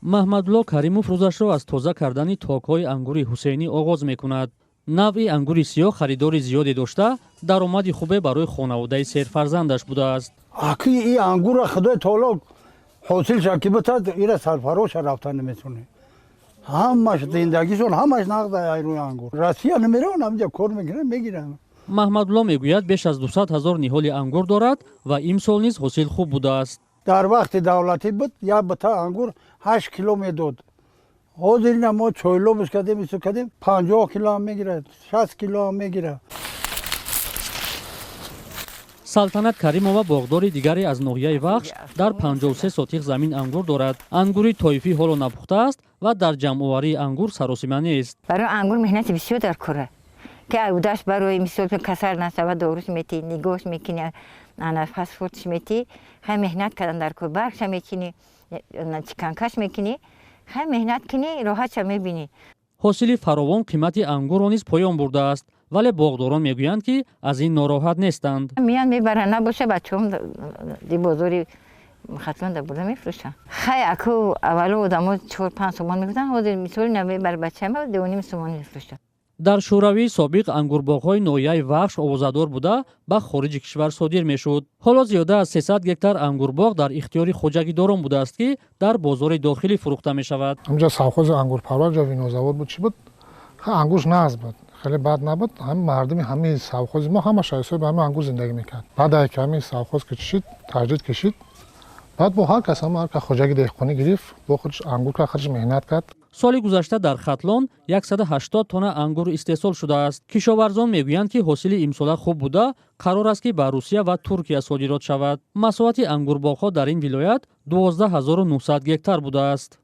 Маҳмадулло Каримов рӯзашро аз тоза кардани токҳои ангури Ҳусейнӣ оғоз мекунад. Навъи ангури сиёҳ харидори зиёде дошта, даромади хубе барои хонаводаи серфарзандаш будааст. Аки и ангурра Худои таоло ҳосил ша ки битад, ира сарфароша рафта наметонӣ. Ҳамаш зиндагишон, ҳамаш нақд ай рӯи ангур. Россия намераванд, ҳамҷа кор мекунанд, мегиранд. Маҳмадулло мегӯяд, беш аз 200 ҳазор ниҳоли ангур дорад ва имсол низ ҳосил хуб будааст. Дар вақти давлатӣ буд, як бита ангур 8 кило медод. Ҳозир ина мо чойлобш кардем, исо кардем, 50 килоам мегирад, 60 килоам мегирад. Салтанат Каримова, боғдори дигаре аз ноҳияи Вахш, дар 53 сотих замин ангур дорад. Ангури тоифӣ ҳоло напухтааст ва дар ҷамъоварии ангур саросима нест. Барои ангур меҳнати бисёр дар кора, ки удаш барои мисол касал нашава, доруш метӣ, нигоҳш мекунӣ, ана паспортш метӣ. Хай, меҳнат кардан дар кор, баргша мекунӣ, чиканкаш мекунӣ. Хай, меҳнат кунӣ, роҳатша мебинӣ. Ҳосили фаровон қимати ангурро низ поён бурдааст, вале боғдорон мегӯянд, ки аз ин нороҳат нестанд. Меян, мебаранд, набоша, бачаҳом ди бозори Хатлон да бурда мефурӯшанд. Хай, аку аввало одамо 4-5 сомон мегуфтанд, ҳозир мисоли намебар, бачаама 2,5 сомон мефурӯшад. Дар Шӯравии собиқ ангурбоғҳои ноҳияи Вахш овозадор буда, ба хориҷи кишвар содир мешуд. Ҳоло зиёда аз 300 гектар ангурбоғ дар ихтиёри хоҷагидорон будааст, ки дар бозори дохилӣ фурӯхта мешавад. Ҳамҷа совхози ангурпарвар, ҷо винозавод буд, чӣ буд, ангурш нағз буд, хеле бад набуд. Ҳами мардуми ҳамаи совхози мо ҳамаш ҳисоби ҳами ангур зиндагӣ мекард. Баъд ки ҳамин совхоз ки чишид, таҷдид кашид, баъд бо ҳар кас, ҳама ҳар кас хоҷаги деҳқонӣ гирифт, бо худш ангур кард, худш меҳнат кард. Соли гузашта дар Хатлон 180 тонна ангур истеҳсол шудааст. Кишоварзон мегӯянд, ки ҳосили имсола хуб буда, қарор аст, ки ба Русия ва Туркия содирот шавад. Масоҳати ангурбоғҳо дар ин вилоят 12 900 гектар будааст.